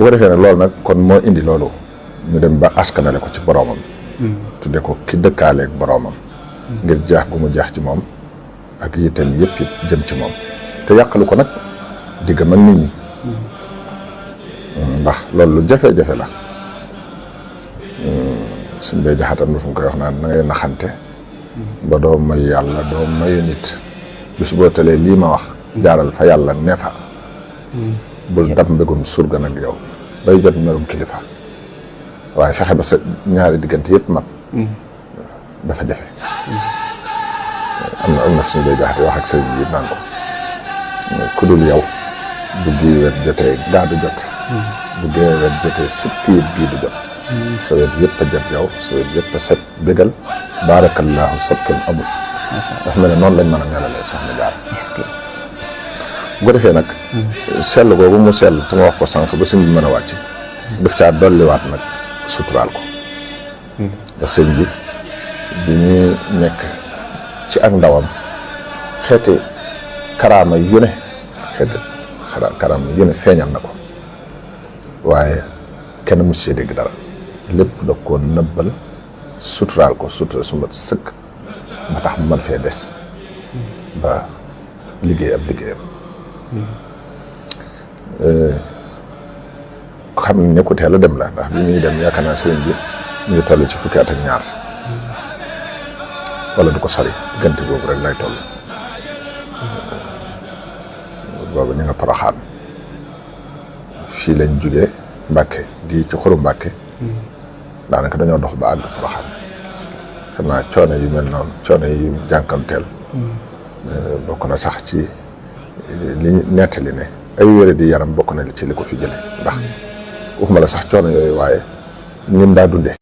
ko defee nag loolu nag kon moo indi loolu ñu dem ba askanale ko ci boroomam tudde ko ki dëkkaaleeg boroomam ngir jaax gu mu jaax ci moom ak yitteem yëpp jëm ci moom te yàqalu ko nag diggam ak nit ñi ndax loolu lu jafe-jafe la suñ bay jaxatam dafa koy wax naan na ngay naxante ba doo may yàlla doo mayu nit bis boo telee lii ma wax jaaral fa yàlla ne fa bul dab mbégum surga nag yow bay jot merum kilifa waaye fexe ba sa ñaari diggante yëpp mat dafa jafe am na suñ bay jaxate wax ak sëriñ bi naan ko ku dul yow bu gii wet jotee gaa du jot bu gee wet jotee sëkk yëpp gii du jot sa wet yëpp a jot yow sa wet yëpp a set bégal baarakallaahu sopkin amul dafa mel ne noonu lañ mën a melalee soxna jaar bu ko defee nag sell googu mu sell te ma wax ko sànq ba sëñ bi mën a wàcc daf caa dolliwaat nag suturaal ko ndax sëñ bi bi ñuy nekk ci ak ndawam xeeti karaama yu ne karaama yu ne feeñal na ko waaye kenn mu see dégg dara lépp da ko nëbbal suturaal ko sutura su mat sëkk ba tax mu mën fee des ba liggéey ab liggéeyam xam ne ku teel a dem la ndax bi muy dem yaakaar naa sëriñ bi ñu ngi toll ci fukki at ak ñaar wala du ko sori diggante boobu rek lay toll boobu ñu nga Poroxaan fii lañ jugee Mbàkke di ci xuru Mbàkke daanaka dañoo dox ba àgg Poroxaan xam naa coono yu mel noonu coono yu jànkanteel bokk na sax ci li nettali ne ay wére di yaram bokk na ci li ko fi jële ndax waxuma la sax coono yooyu waaye nim daa dundee